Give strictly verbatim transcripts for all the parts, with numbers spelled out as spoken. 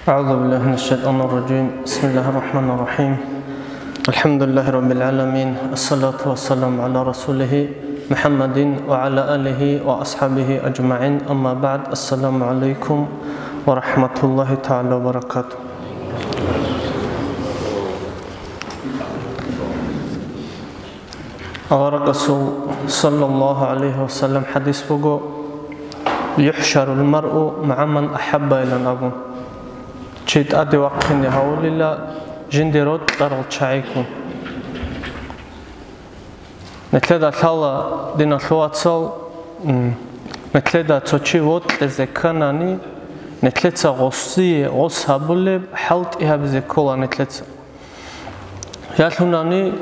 أعوذ بالله من الشيطان الرجيم. بسم الله الرحمن الرحيم. الحمد لله رب العالمين. الصلاة والسلام على رسوله محمد وعلى آله وأصحابه أجمعين. أما بعد. السلام عليكم ورحمة الله تعالى وبركاته. Аварагасул, саллаллагьу гӀалайгьи ва саллам, хӀадис буго: «ЮхӀшарул маръу магӀа ман ахӀабба», — илан абун. Чи тӀаде вахъине гьавулила жинде рокьарал чагӀигун. Нилъеда лъала, диналъул вацал, м, нилъеда цо чи вокьизе кканани, нилъеца гъосие гъос гьабулеб хӀалтӀи гьабизе ккола нилъеца. Ялъунани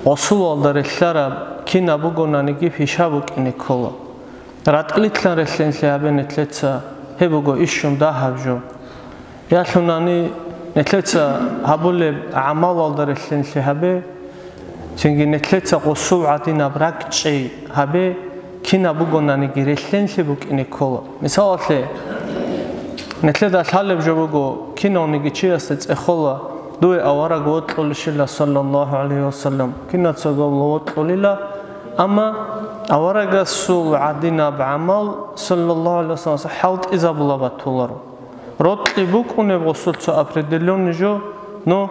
гъосулалда релълъараб кинаб бугонаниги пиша букӀине ккола. Ракьлъилъан релълъенлъи гьабе нилъеца, гьеб буго ишщун дагьаб жо. Ялъунани нилъеца гьабулеб гӀамалалда релълъенлъи гьабе, цинги нилъеца гъосул гӀадинаб ракӀчӀей гьабе, кинаб бугонаниги релълъенлъи букӀине ккола. Мисалалъе, нилъеда лъалеб жо буго, кинавниги чиясда цӀехола, дуе авараг вокьулищила, саллаллагьу гӀалайгьи ва саллам, кинацаго вокьулила, амма аварагасул гӀадинаб гӀамал, саллаллагьу гӀалайгьи ва саллам, хӀалтӀизабула батуларо. Рокьи букӀунеб гъосул цо определённый жо, но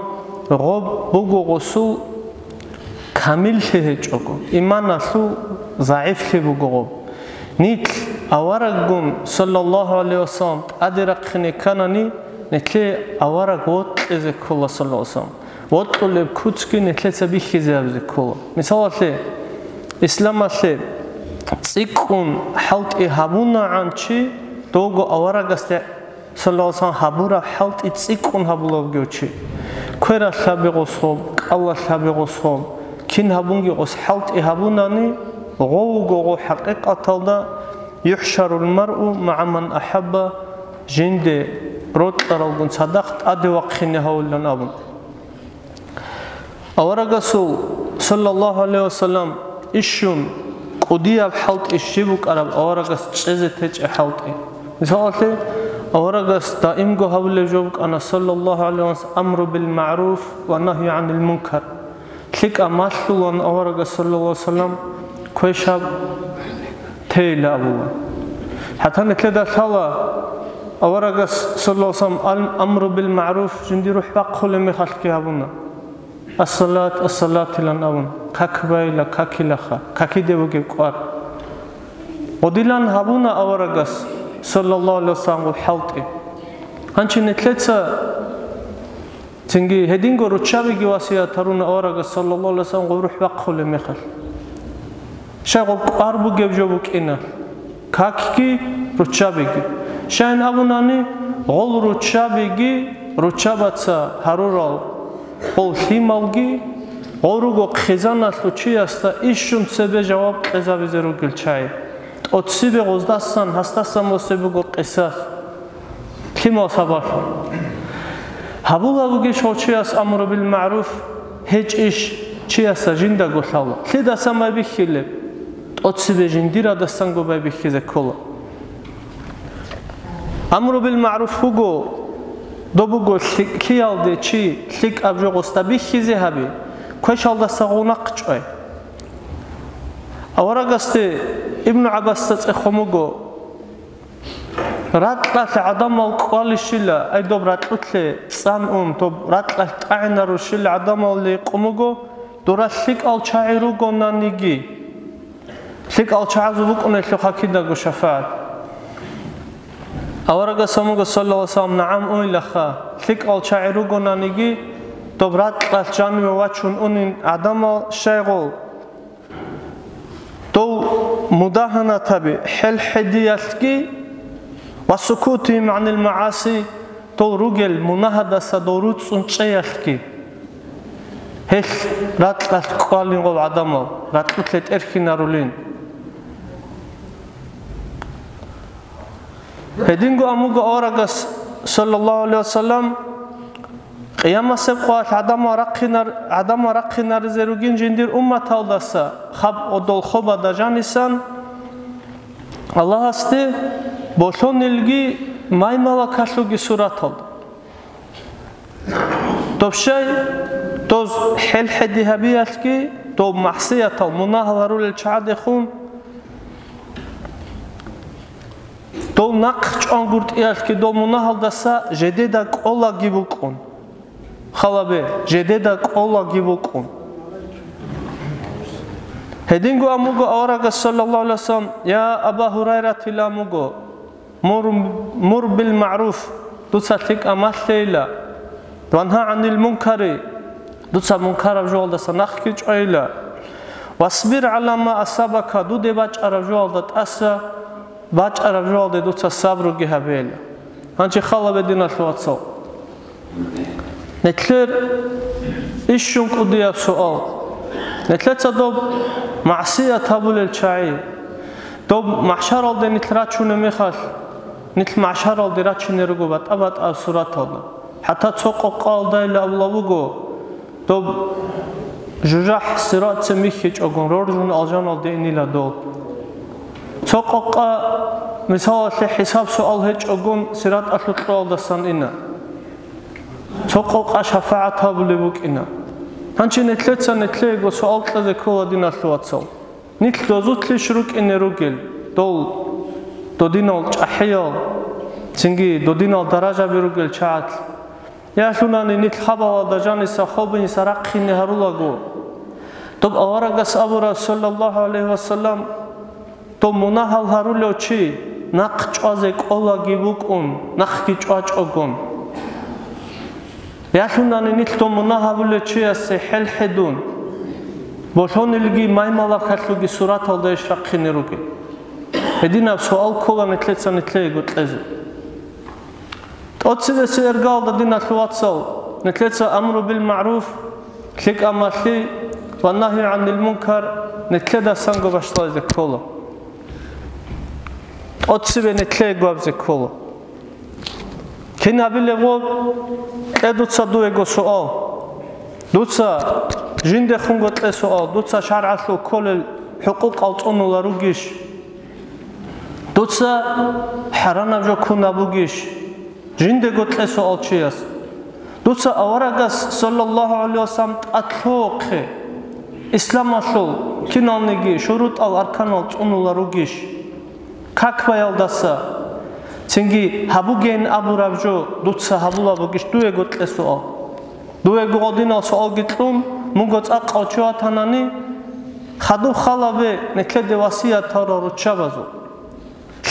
гъоб буго гъосул камиллъи гьечӀого, иманалъул загӀифлъи буго гъоб. Нилъ авараггун, саллаллагьу гӀалайгьи ва саллам, тӀаде рахъине кканани, нилъее авараг вокьизе ккола, саллаллагьу гӀалайгьи ва саллам. Вокьулеб куцги нилъеца бихьизе гьабизе ккола. Мисалалъе, исламалъе цӀикӀкӀун хӀалтӀи гьабунагӀан чи, довго аварагасде, саллаллагьу гӀалайгьи ва саллам, гьабураб хӀалтӀи цӀикӀкӀун гьабулеб чи. Квералъ гьабе гъосгъоб, кӀалалъ гьабе гъосгъоб, кин гьабунги гъос хӀалтӀи гьабунани, гъов вуго гъо хӀакъикъаталда, «ЮхӀшарул маръу магӀа ман ахӀабба», жинде рокьаралгун цадахъ тӀаде вахъине гьавулилан абун. Аварагасул, саллаллагьу гӀалайгьи ва саллам, ишщун кӀудияб хӀалтӀи щиб букӀараб аварагас чӀезе течӀеб хӀалтӀи. Мисалалъе, аварагас даимго гьабулеб жо букӀана, саллаллагьу гӀалайгьи ва саллам, амру бил магӀруф ва нагью гӀанил мункар. ЛъикӀаб малъулан аварагас, саллаллагьу гӀалайгьи ва саллам, квешаб тейила абула. ХӀатта нилъеда лъала, аварагас, саллаллагьу гӀалайгьи ва саллам, ал-, амру бил магӀруф жиндир рухӀ бахъулеб мехалъги гьабуна. «Ассалат, ассалат», — илан абун, как байила, какилаха, какиде бугеб кӀвар. Гъодилан гьабуна аварагас, саллаллагьу гӀалайгьи ва саллам, гъоб хӀалтӀи. Гьанчи нилъеца цинги гьединго руччабиги васият гьаруна аварагас, саллаллагьу гӀалайгьи ва саллам, гъоб рухӀ бахъулеб мехалъ. Щай гъоб кӀвар бугеб жо букӀина, какги руччабиги. Щайин абунани, гъол руччабиги, руччабаца гьарурал гъол лъималги, гъол руго хъизаналъул чиясда ишщун цебе жаваб кьезабизе ругел чагӀи. ТӀоцебе гъоздасан, гьасдасан босеб буго къисас. Лъимал сабаблъун. Гьабула бугищ гъов чияс амру бил магӀруф, гьечӀищ чиясда жиндаго лъала. Лъидасан байбихьилеб? ТӀоцебе жиндирадасанго байбихьизе ккола. Амру бил магӀруф буго, доб буго лъи-, лъиялде чи лъикӀаб жо гъосда бихьизе гьаби, квешалдаса гъов нахъчӀвай. Аварагасде Ибну ГӀаббасда цӀехун буго, ракьалъ гӀадамал кӀвалищила, ай доб ракьулъе цӀан ун, доб ракьалъ тӀагӀинарущила гӀадамалли къун буго, дора лъикӀал чагӀи ругонаниги. ЛъикӀал чагӀазул букӀунелъул кидаго шафагӀат. Аварагас гьамуга, саллаллагьу гӀалайгьи ва саллам, нагӀам уйилаха, лъикӀал чагӀи ругонаниги, доб ракьалъ жаниве вачун унин гӀадамал щайгъул. Дов мудагьанатаби хӀел-хӀедиялъги ва сукутигьим гӀанил магӀаси, дол ругел мунагьадаса дов руцӀцӀун чӀеялъги. Гьелъ ракьалъ кӀвалин гъол гӀадамал, ракьулъе тӀерхьинарулин. Гьединго амуго аварагас, саллаллагьу гӀалайгьи ва саллам, къиямасеб къоялъ гӀадамал рахъинар-, гӀадамал рахъинаризе ругин жиндир умматалдаса хаб одол хобада жанисан, Аллагьасде болъонилги май-малакалъулги сураталда. Доб щай, доз хӀел-хӀеди гьабиялъги, доб махсиятал, мунагьал гьарулел чагӀадехун, дов нахъ чӀван гуртӀиялъги дов мунагьалдаса жедеда кӀолаги букӀун. Халабе, жедеда кӀолаги букӀун. Гьединго ам буго аварагас, саллаллагьу гӀалайгьи вассалам, я Аба Гьурайратила ам буго, мур, мур бил магӀруф, дуца лъикӀа малъейила, вангьа гӀанил мункари, дуца мункараб жоялдаса нахъги чӀвайила, васбир гӀала ма асабака, дуде бачӀараб жоялда тӀаса бачӀараб жоялде дуца сабруги гьабейила. Гьанже халабе, диналъул вацал. Нилъер ишшун кӀудияб суал. Нилъеца доб магӀсият гьабулел чагӀи, доб махӀшаралде нилъ рачунеб мехалъ, нилъ махӀшаралде рачине руго батӀа-батӀа сураталда. ХӀатта цо къокъалдайилан абулеб буго, доб жужахӀ сиратца михьичӀогун, роржун алжаналде инила дол. Цо къокъа, мисалалъе, хӀисаб-суал гьечӀогун сираталъул кьоялдасан ина. Цо къокъа шафагӀат гьабулеб букӀина. Гьанже нилъеца нилъеего суал кьезе ккола, диналъул вацал. Нилъ дозулъищ рукӀине ругел, дол додинал чӀахӀиял, цинги додинал даражаби ругел чагӀатлъи? Ялъунани нилъ хабалалда жаниса хобиниса рахъине гьарулаго, доб аварагас абура, саллаллагьу гӀалайгьи вассалам, доб мунагьал гьарулев чи нахъ чӀвазе кӀолаги букӀун, нахъги чӀвачӀогун. Ялъунани нилъ доб мунагь гьабулев чиясе хӀел-хӀедун, болъонилги маймалаб хьалъулги сураталда иш рахъине ругел? Гьединаб суал ккола нилъеца нилъеего кьезе. ТӀоцебесеб иргаялда, диналъул вацал, нилъеца амру бил магӀруф, лъикӀаб малъи, ва нагьи гӀанил мункар нилъедасанго башалазе ккола. ТӀоцебе нилъеего абизе ккола. Кин абилеб гъоб, кье дуца дуего суал. Дуца жиндехунго кье суал, дуца шаргӀалъул кколел хӀукъукъал цӀунула ругищ? Дуца хӀаранаб жо ккун абугищ? Жиндего кье суал чияс. Дуца аварагас, саллаллагьу гӀалайгьи вассалам, тӀад лъугьухъе, исламалъул киналниги шурутӀал-арканал цӀунула ругищ? Как баялдаса, цинги гьабугейин абураб жо дуца гьабулеб бугищ, дуего кье суал. Дуего гъодинал суалги кьун, мунго цӀакъав чи ватанани, хадуб халабе нилъеде васият гьарурал руччабазул.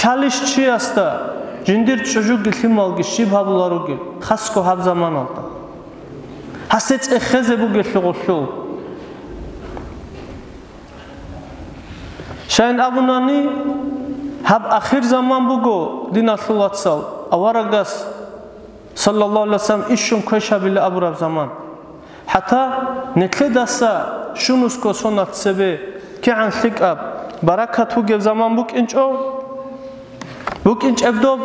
Лъалищ чиясда жиндир чӀужуги лъималги щиб гьабуларугел, хасго гьаб заманалда? Гьасде цӀехезе бугелъул гъолъул. Щайин абунани, гьаб ахир заман буго, диналъул вацал, аварагас, саллаллагьу гӀалайгьи вассалам, ишшун квешабила абураб заман. ХӀатта нилъедаса щунусго сонал цебе кигӀан лъикӀаб, баракат бугеб заман букӀинчӀо, букӀинчӀеб доб,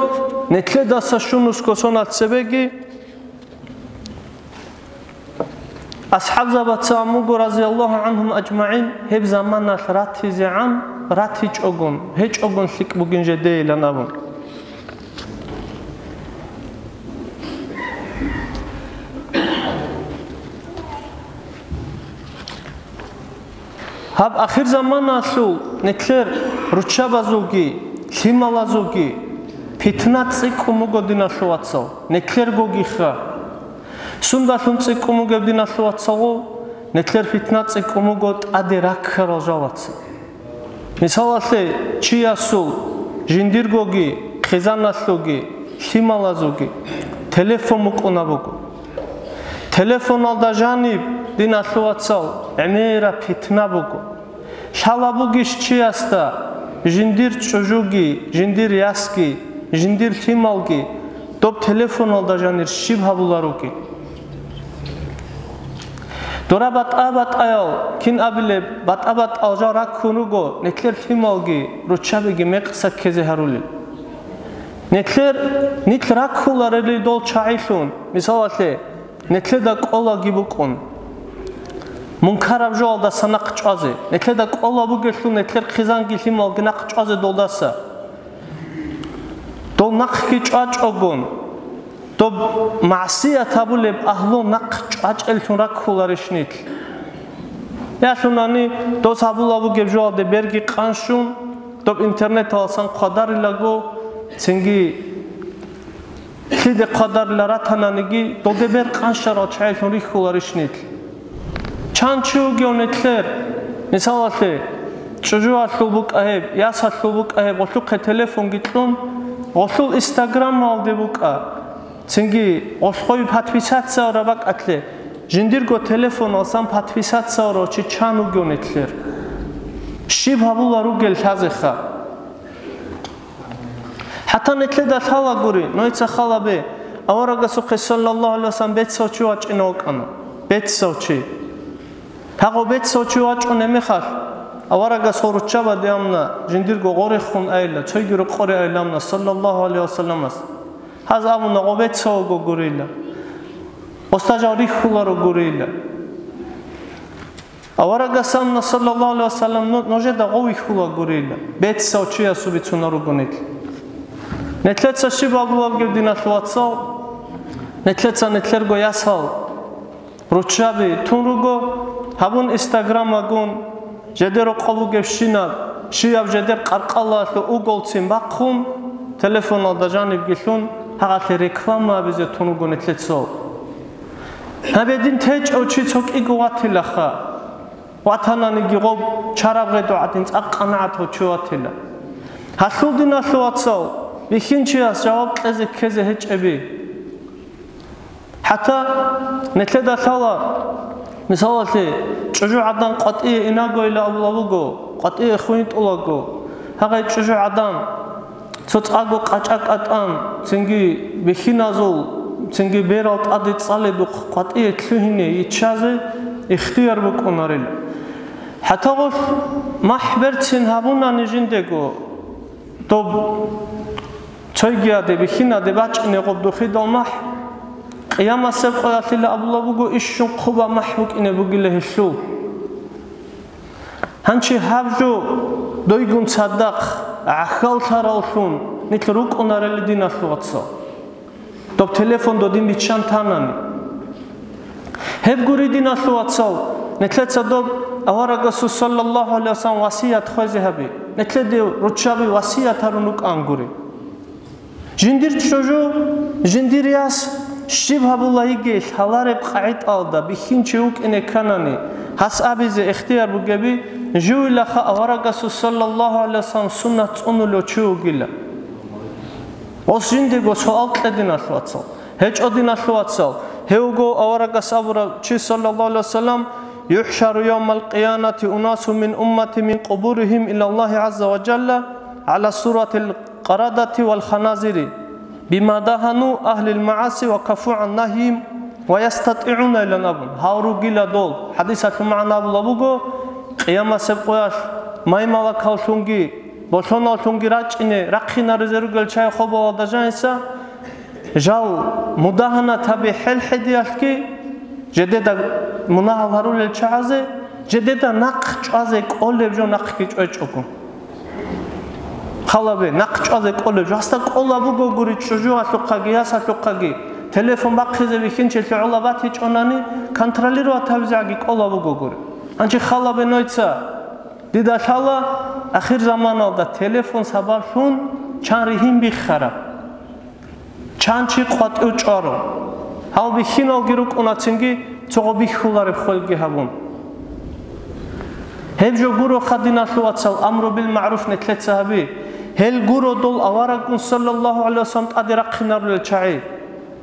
нилъедаса щунусго сонал цебеги АсхӀабзабаца ам буго, разияллагьу гӀангьум ажмагӀин, гьеб заманалъ ратизегӀан, ратичӀогун, гьечӀогун лъикӀ бугин жедейилан абун. Гьаб ахир заманалъул нилъер руччабазулги, лъималазулги питна цӀикӀкӀун буго, диналъул вацал, нилъергогиха. Сундалъун цӀикӀкӀун бугеб, диналъул вацал, нилъер питна цӀикӀкӀун буго тӀаде раккарал жалаца. Мисалалъе, чиясул жиндиргоги, хъизаналъулги, лъималазулги телефон букӀуна буго. Телефоналда жаниб, диналъул вацал, гӀемераб питна буго. Лъала бугищ чиясда жиндир чӀужуги, жиндир ясги, жиндир лъималги доб телефоналда жанир щиб гьабуларуги? Дора батӀа-батӀаял, кин абилеб, батӀа-батӀал жал раккун руго, нилъер лъималги руччабиги мекъса ккезе гьарулел. Нилъер, нилъ раккуларели дол чагӀилъун, мисалалъе, нилъеда кӀолаги букӀун мункараб жоялдаса нахъ чӀвазе, нилъеда кӀола бугелъул нилъер хъизанги лъималги нахъ чӀвазе долдаса. Дол нахъги чӀвачӀогун, Доб магӀсият гьабулеб агьлу нахъ чӀвачӀеллъун раккуларищ нилъ? Ялъунани, дос гьабулаб бугеб жоялде берги къанщун, доб интернеталасан хъвадарилаго, цинги лъиде хъвадарила ратананиги, доде бер къанщарал чагӀилъун рихьуларищ нилъ? Чан чи вугев нилъер, мисалалъе, чӀужуялъул букӀа гьеб, ясалъул букӀа гьеб, гъолъухъе телефонги кьун, гъолъул инстаграмалде букӀа, цинги гъолъ гъой подписаться гьараб бакӀалъе, жиндирго телефоналсан подписаться гьарав чи чан вугев нилъер? Щиб гьабула ругел лъазеха? ХӀатта нилъеда лъалагури, нойца халабе, аварагасухъе саллаллагьу гӀалайгьи вассалам бецав чи вачӀинав вукӀана. Бецав чи. Гьагъо бецав чи вачӀунеб мехалъ, аварагас гъо руччабаде амна, жиндирго гъорехун айила, цойги рокъоре айиламна саллаллагьу гӀалайгьи вассаламас. Гьаз абуна, гъо бецав вуго гурила. Гъосда жал рихьуларо гурила. Аварагас амна саллаллагьу гӀалайгьи вассалам, ну, нужеда гъо вихьула гурила. Бецав чиясул бицунар руго нилъ. Нилъеца щиб гьабулеб диналъул вацал? Нилъеца нилъерго ясал руччаби тун руго, гьабун инстаграмагун, жедер рокъоб бугебщинаб, щибаб жедер къаркъалалъул уголцин бахъун, телефоналда жанибги лъун, гьагъалъе реклама гьабизе тун руго нилъецал. Гьаб гьедин течӀав чи цо кӀиго ватилаха, ватананиги гъоб чараб гъедо гӀадин цӀакъ къанагӀат гьочо ватила. Гьалъул диналъул вацал, бихьинчияс жаваб кьезе ккезе гьечӀеби. ХӀатта нилъеда лъала, мисалалъе, чӀужугӀадан къватӀие инагойила абула буго, къватӀие хвинтӀулаго, гьагъай чӀужугӀадан цо цӀаго къачӀа кӀатӀан, цинги бихьиназул, цинги берал тӀаде цӀаледухъ къватӀие лъугьине йиччазе ихтияр букӀунарел. ХӀатта гъолъ махӀ берцин гьабунани жиндего, доб цойгиялде, бихьиналде бачӀине гъоб духидал махӀ, къиямасеб къоялъила абула буго, ищун хъубаб махӀ букӀине бугила гьелъул. Гьанчи гьаб жо дойгун цадахъ гӀахьаллъаравлъун нилъ рукӀунарели диналъул вацал. Доб телефон додин биччан танани. Гьеб гури диналъул вацал, нилъеца доб аварагасул саллаллагьу гӀалайгьи вассалам васият хвезе гьаби. Нилъеде руччаби васият гьарун рукӀан гури. Жиндир чӀужу, жиндир яс щиб гьабула йигей лъалареб къагӀидалда бихьинчи вукӀине кканани, гьас абизе ихтияр бугеби, живилаха аварагасул саллаллагьу гӀалайгьи вассалам суннат цӀунулев чи вугила. Гъос жиндего суал кье диналъул вацал. ГьечӀо диналъул вацал. Гьев вуго аварагас абурав чи, саллаллагьу гӀалайгьи вассалам: «ЮхӀшару явмал къиямати унасун мин уммати мин къубуригьим илаллагьи гӀазза ва жалла гӀала суратил къарадати вал ханазири, бима дагьану агьлил магӀаси ва кафу гӀан нагьйигьим ва ястатӀигӀуна», — илан абун. Гьал ругила дол, хӀадисалъул магӀна абула буго, къиямасеб къоялъ маймалакаллъунги болъоналлъунги рачӀине рахъинаризе ругел чагӀи хобалалда жаниса, жал мудагьанат гьаби хӀел-хӀедиялъги, жедеда мунагьал гьарулел чагӀазе, жедеда нахъ чӀвазе кӀолеб жо нахъги чӀвечӀого. Халабе, нахъ чӀвазе кӀолеб жо. Гьасда кӀола бугогури чӀужуялъухъаги, ясалъухъаги, телефон бахъизе бихьинчилъи гӀола батичӀонани, контролировать гьабизеги кӀола бугогури. Гьанчи халабе нойца. Дида лъала ахир заманалда телефон сабаблъун чан ригьин биххараб, чан чи къватӀив чӀваро. Гьал бихьиналги рукӀуна цинги цого бихьулареб хвелги гьабун. Гьеб жо гуроха диналъул вацал амру бил магӀруф нилъеца гьаби. Гьел гуро дол авараггун саллаллагьу гӀалайгьи вассалам тӀаде рахъинарулел чагӀи.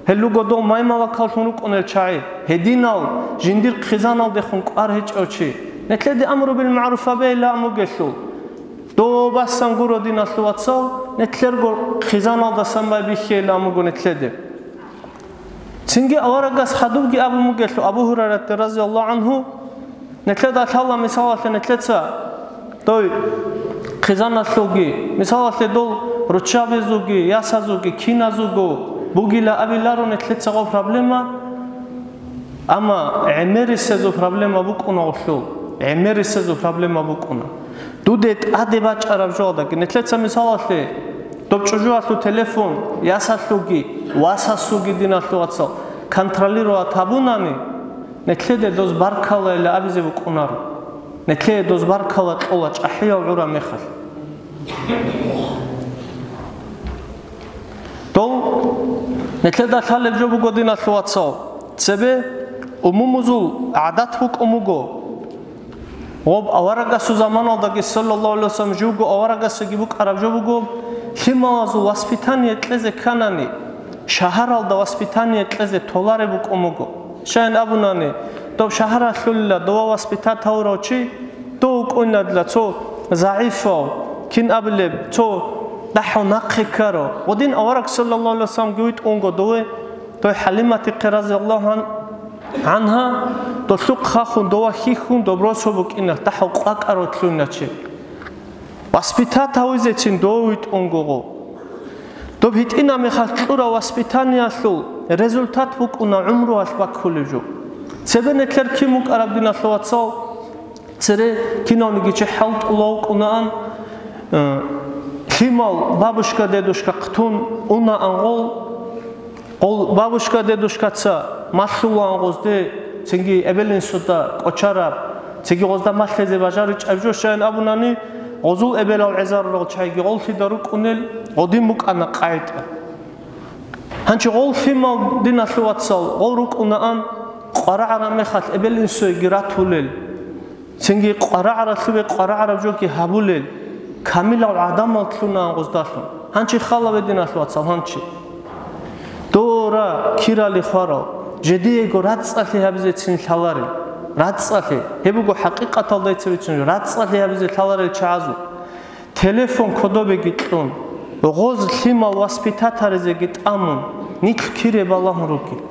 Гьел руго дол маймалакаллъун рукӀунел чагӀи, гьединал жиндир хъизаналдехун кӀвар гьечӀев чи. Нилъеде амру бил магӀруф гьабейилан бугелъул, дов басан гуро диналъул вацал, нилъерго хъизаналдасан байбихьейилан буго нилъеде. Цинги аварагас хадубги абун бугелъул Абу Гьурайрата разияллагьу гӀангьу, нилъеда лъала мисалалъе нилъеца дой хъизаналъулги, мисалалъе дол руччабазулги, ясазулги, киназулго бугила абиларо нилъеца гъо проблема, амма гӀемерисезул проблема букӀуна гъолъул, гӀемерисезул проблема букӀуна. Дуде тӀаде бачӀараб жоалдаги нилъеца мисалалъе доб чӀужуялъул телефон, ясалъулги, Васасулги, диналъул вацал, контролировать гьабунани, нетлъеде доз баркалайилла абизе букӀунаро. Нетлъеде доз баркала кьола чӀахӀиял гӀураб мехалъ. Дол нетлъеда лъалеб жо буго, диналъул вацал, цебе умумузул гӀадат букӀун буго. Гъоб аварагасул заманалдаги, саллаллагьу гӀалайгьи вассалам, живго аварагасдаги букӀараб жо буго, лъималазул воспитание кьезе кканани, шагьаралда воспитание кьезе толареб букӀун буго. Щайин абунани, доб шагьаралъулила дова воспитать гьавурав чи, дов вукӀуниладила цо загӀифав, кин абилеб, цо дагьав нахъе ккарав. Гъодин авараг, саллаллагьу гӀалайгьи вассаламги, витӀун вуго дове, дой ХӀалиматихъе, разияллагьу гӀан-, гӀангьа, долъухъ хахун, дова хьихьун, доб росу букӀина, дагьав къвакӀарав лъугьиначи. Воспитать гьавизецин дов витӀун вуго. Доб гьитӀина мехалъ кьурав воспитаниялъул результат букӀуна гӀумруялъ баккулеб жо. Цебе нетлъер кин букӀараб, диналъул вацал, цере кинавниги чи хӀалтӀулев вукӀунаан, э, лъимал бабушка-дедушкахъ тун унаан гъол, гъол бабушка-дедушкаца малъулаан гъозде, цинги эбел-инсуда кӀочараб, цинги гъозда малъизе бажаричӀеб жо, щайин абунани, гъозул эбелал гӀезарурал чагӀиги гъоллъида рукӀунел гъодин букӀана къагӀида. Гьанчи гъол лъимал, диналъул вацал, гъол рукӀунаан къварагӀараб мехалъ эбел-инсуеги ратулел, цинги къварагӀаралъуве къварагӀараб жоги гьабулел, камилал гӀадамал лъунаан гъоздалъун. Гьанчи халаве, диналъул вацал, гьанчи. Дора, кирали хварал, жедиего рацӀцӀалъи гьабизецин лъаларел. РацӀцӀалъи. Гьеб буго хӀакъикъаталда иццабицин жо, рацӀцӀалъи гьабизе лъаларел чагӀазул. Телефон кодобеги кьун, гъоз лъимал воспитать гьаризеги тӀамун, нилъ кире балагьун ругел.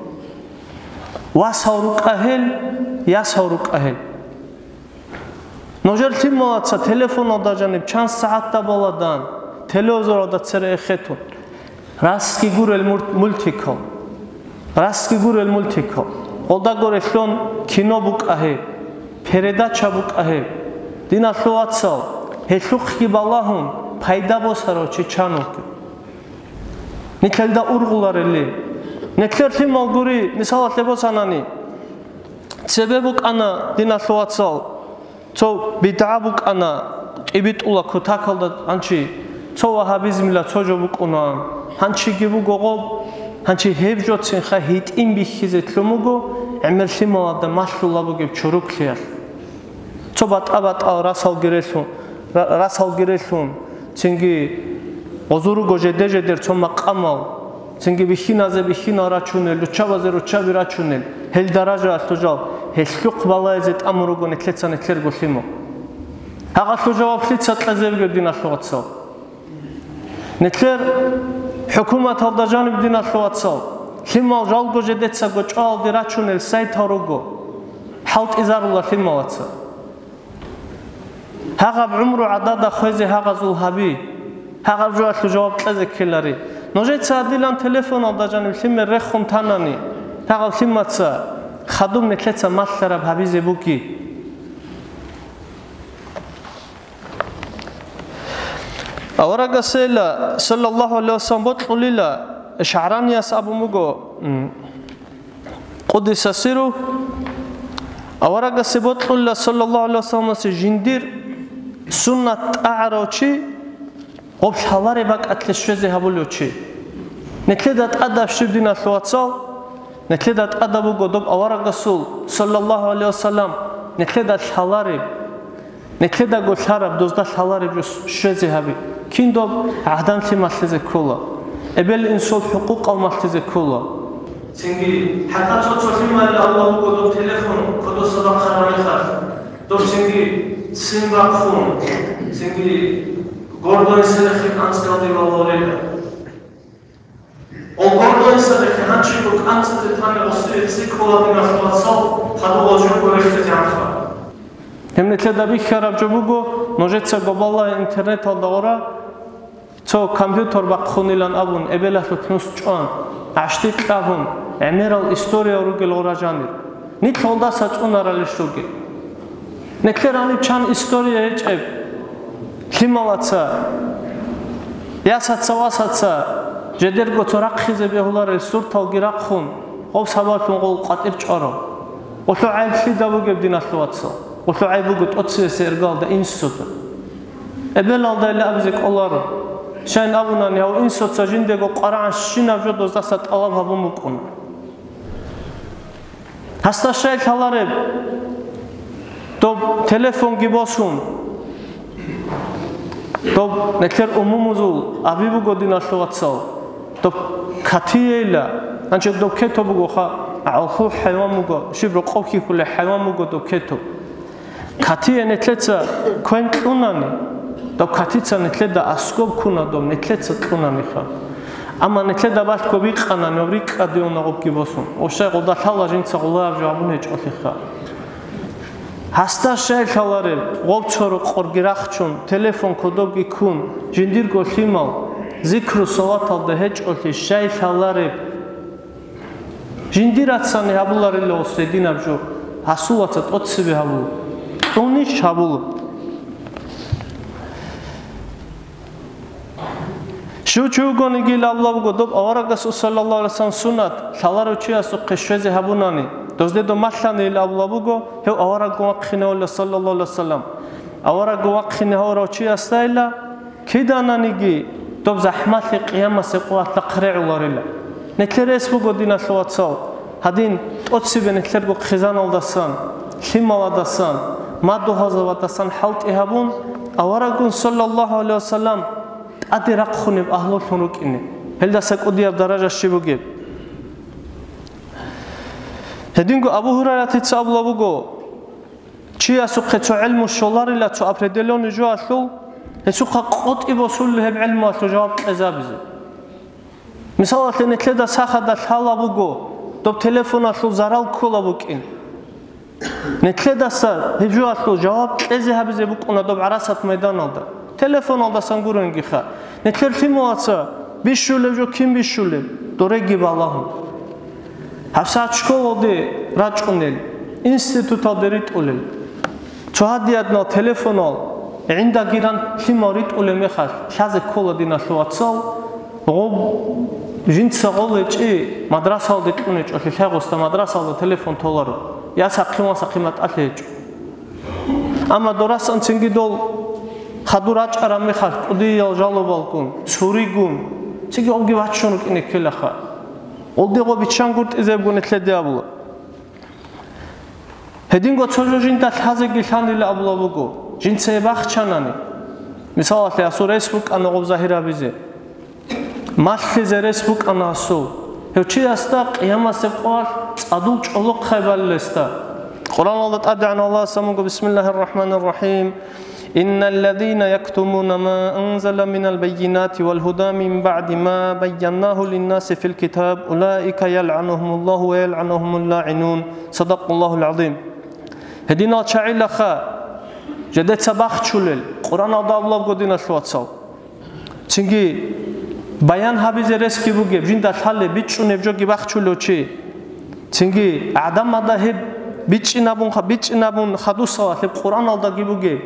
Васал рукӀа гьел, ясал рукӀа гьел. Нужер лъималаца телефоналда жаниб чан сагӀат дабаладан, телевизоралда цере эхетун. Расги гурел мурт-, мультикал. Расги гурел мультикал. Гъолда гурелъун кино букӀа гьеб, передача букӀа гьеб. Диналъул вацал, гьелъухъги балагьун, пайда босарав чи чан вугев. Нилъелда ургъуларели. Нилъер лъимал гури, мисалалъе босанани, цебе букӀана, диналъул вацал, цо бидгӀа букӀана, тӀибитӀула кутакалда гьанчи, цо вагьабизмила цо жо букӀунаан. Гьанчиги буго гъоб, гьанчи гьеб жоцинха гьитӀин бихьизе лъун буго, гӀемер лъималазда малъула бугеб чуруклъиялъ. Цо батӀа-батӀал расалги релъун, ра-, расалги релъун, цинги гъозул руго жеде-жедер цо макъамал, цинги бихьиназе бихьинал рачунел, руччабазе руччаби рачунел, гьел даражаялъул жал, гьелъухъ балагьизе тӀамун руго нилъеца нилъерго лъимал. Гьагъалъул жаваб лъица кьезе бугеб, диналъул вацал? Нилъер хӀукуматалда жаниб, диналъул вацал, лъимал жалго жедецаго чӀвалде рачунел сайтал руго, хӀалтӀизарула лъималаца. Гьагъаб гӀумру гӀадада хвезе гьагъазул гьаби, гьагъаб жоялъул жаваб кьезе ккелари. Нужеца гьадилан телефоналда жаниб лъимер рехун танани, гьагъаб лъимаца хадуб нилъеца малъараб гьабизе буги. Аварагасейла, саллаллагьу гӀалайгьи вассалам, бокьулила, ШагӀранияс абун буго, м, къуддиса сирругьу, аварагасе бокьулила, саллаллагьу гӀалайгьи вассаламасе, жиндир суннат тӀагӀарав чи, гъоб лъалареб бакӀалъе щвезе гьабулев чи. Нилъеда тӀадаб щиб, диналъул вацал, нилъеда тӀадаб буго доб аварагасул, саллаллагьу гӀалайгьи вассалам, нилъеда лъалареб, нилъедаго лъараб, дозда лъалареб жо щвезе гьаби. Кин доб гӀадан лъималъизе ккола, эбел-инсул хӀукъукъал малъизе ккола. Цинги, хӀатта цо-цо лъималил авлаб буго доб телефон кодоса бахъараб мехалъ, доб цинги ццин бахъун, цинги гордоясда рехе кӀанцӀкӀалде валорила. О, гордоясда рехе гьанчего кӀанцӀизе тани гъосие цӀикӀкӀула, диналъул вацал, хадубал жо гурелъизегӀанха. Гьеб нилъеда бихьараб жо буго, нужеца гобаллагьи интернеталда гъора, цо компьютер бахъунилан абун, эбелалъул нус чӀван, гӀащтӀи кьабун, гӀемерал историял ругел гъора жанир. Нилъ гъолдаса цӀунаралищ ругел? Нилъер гьаниб чан история гьечӀеб? Лъималаца, ясаца-васаца, Жедерго цо рахъизе бегьуларел сурталги рахъун, гъоб сабаблъун гъол къватӀир чӀварав. Гъолъул гӀайиб лъида бугеб, диналъул вацал? Гъолъул гӀайиб буго тӀоцевесеб иргаялда инсуда. Эбелалда илан абизе кӀоларо. Щайин абунани, гьав инсуца жиндего къварагӀанщинаб жо доздаса тӀалаб гьабун букӀуна. Гьасда щай лъалареб? Доб телефонги босун, доб нилъер умумузул аби буго, диналъул вацал, доб катиейила, гьанже доб кето бугоха, гӀалхул хӀайван буго, щиб рокъов хьихьулей хӀайван буго доб кето. Катие нилъеца квен кьунани, доб катица нилъеда аскӀоб ккуна, доб нилъеца кьунаниха. Амма нилъеда балъго бикъанани, гьаб рикӀкӀадиуна гъобги босун. Ошай гъолда лъала жинца гъолояб жо гьабун гьечӀолъиха. Гьасда щай лъалареб, гъоб цо рокъорги рахчун, телефон кодобги ккун, жиндирго лъимал, зикру-салаталда гьечӀолъи щай лъалареб? Жиндир вацани гьабуларила гъос гьединаб жо, гьасул ваца тӀоцебе гьабула, кьунищ гьабула. Щив чи вугониги абула буго, доб аварагасул саллаллагьу гӀалайгьи вассалам суннат лъаларев чиясухъе щвезе гьабунани, дозде дов малъанила абула буго, гьев авараггун вахъинавула саллаллагьу гӀалайгьи вассалам. Авараггун вахъине гьавурав чиясдайила, кидананиги доб захӀмалъи къиямасеб къоялъ регӀуларила. Нилъер рес буго, диналъул вацал, гьадин тӀоцебе нилъерго хъизаналдасан, лъималадасан, мадугьалзабаздасан хӀалтӀи гьабун, авараггун саллаллагьу гӀалайгьи вассалам тӀаде рахъунеб агьлулъун рукӀине, гьелдаса кӀудияб даража щиб бугеб. Гьединго Абу Гьурайратица абула буго, чиясухъе цо гӀелму щоларила цо определённый жоялъул, гьесухъа къотӀи босулел гьеб гӀелмуялъул жаваб кьезабизе. Мисалалъе, нилъеда сахада лъала буго, доб телефоналъул зарал ккола букӀин. Нилъедаса гьеб жоялъул жаваб кьезе гьабизе букӀуна доб гӀарасат майданалда. Телефоналдасан гурониги ха. Нилъер лъималаца бищулеб жо кин бищулеб? Дореги балагьун. ГьабсагӀат школалде рачӀунел, институталде ритӀулел, цо гьадиядал телефонал гӀиндаги ран лъимал ритӀулеб мехалъ, лъазе ккола, диналъул вацал, гъоб жинца гъол гьечӀи мадрасалде кьун гьечӀо, лъилъа гъосда мадрасалда телефон толаро, ясахъин-васахъин батӀалъи гьечӀо. Амма дорасан цинги дол хадур рачӀараб мехалъ кӀудиял жалобалгун, суригун, цинги гъобги бачун рукӀине ккелаха. Гъолде гъо биччан гуртӀизебгун нилъеде абула. Гьединго цо жо жинда лъазеги лъанила абула буго, жинцае бахчанани. Мисалалъе, гьасул рес букӀана гъоб загьир гьабизе. Малъизе рес букӀана гьасул. Гьев чиясда къиямасеб къоялъ цӀадул чӀолохъай балила гьесда. Къуръаналда тӀадегӀан Аллагьас абун буго, бисмиллагьир рахӀманир рахӀим, «Инналлазина яктумуна ма анзална минал баййинати вал гьуда мин баъди ма байяннагьу линнаси фил китаб, улаика ялъанугьумуллагьу ва ялъанугьумул лаъинун». Садакъаллагьул гӀазим. Гьединал чагӀилаха жидеца бахчулел, Къуръаналда абулеб буго, диналъул вацал. Цинги баян гьабизе ресги бугеб, жинда лъалеб, бичӀчӀунеб жоги бахчулев чи. Цинги гӀадамазда гьеб бичӀчӀинабун, бичӀчӀинабун хадусалъ гьеб Къуръаналдаги бугеб,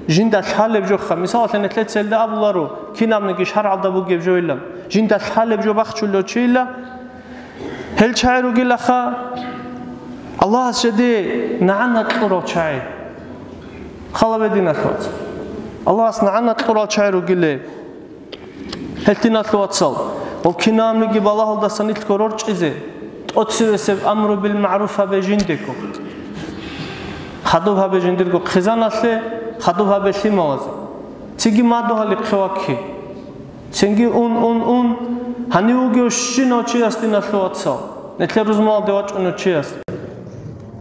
жинда лъалеб жоха. Мисалалъе, нилъеца гьелда абуларо, кинабниги шаргӀалда бугеб жойилан. Жинда лъалеб жо бахчулев чийила, гьел чагӀи ругилаха, Аллагьас жеде нагӀана кьурал чагӀи. Хала бе, диналъул вацал. Аллагьас нагӀана кьурал чагӀи ругилеб. Гьел, диналъул вацал, гъол кинабниги балагьалдаса нилъго рорчӀизе, тӀоцевесеб амру бил магӀруф гьабе жиндего. Хадуб гьабе жиндирго хъизаналъе, хадуб гьабе лъималазе. Цинги мадугьалихъе вакке. Цинги ун, ун, ун, гьанив вугев щинав чияс, диналъул вацал, нилъер рузманалде вачӀунев чияс.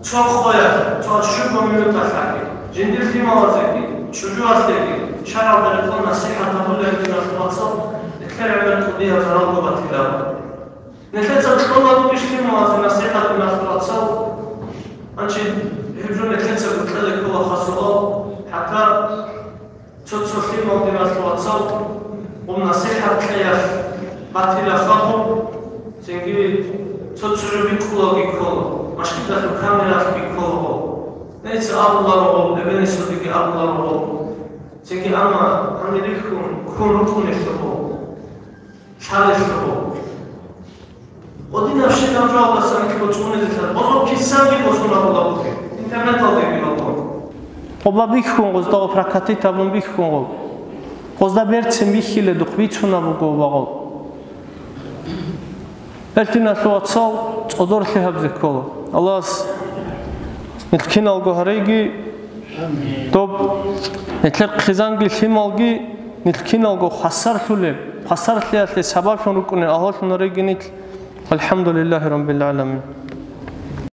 Цо къоялъ, цо щуго минуталъги, жиндир лъималазеги, чӀужуялъеги, шаргӀалда рекъон насихӀат гьабулел, диналъул вацал, нилъер гӀемер кӀудияб заралго батиларо. Нилъеца кьола ругищ лъималазе насихӀат, диналъул вацал? Гьанже гьеб жо нилъеца кьезе ккола хасулал, хӀатта цо-цо лъимал, диналъул вацал, гъоб насихӀат кьеялъ батила хабу, цинги цо-цо жо бикъулаги ккола, машгьидалъул камералъги ккола гъоб. Нилъеца абуларо гъоб, эбел-инсудеги абуларо гъоб. Цинги амма гьанир рихьун ккун рукӀунелъул гъоб. Лъалелъул Жавабасан кибо цӀунизе лъан, гъозо кисанги босун абула бугеб, интернеталдеги абула. Къоба бихьун гъозда, прокатит абун бихьун гъоб. Гъозда берцин бихьиле духъ бицуна буго багъал. Элтиналъул вацал цӀодорлъи гьабзе ккола. Аллагьас нилъ киналго гьареги, доб нилъер хъизанги лъималги нилъ киналго хвасарлъулеб, хвасарлъиялъе сабаблъун рукӀунел агьлулъун гьареги нилъ. Алхамдулиллахи раббил гӀаламин.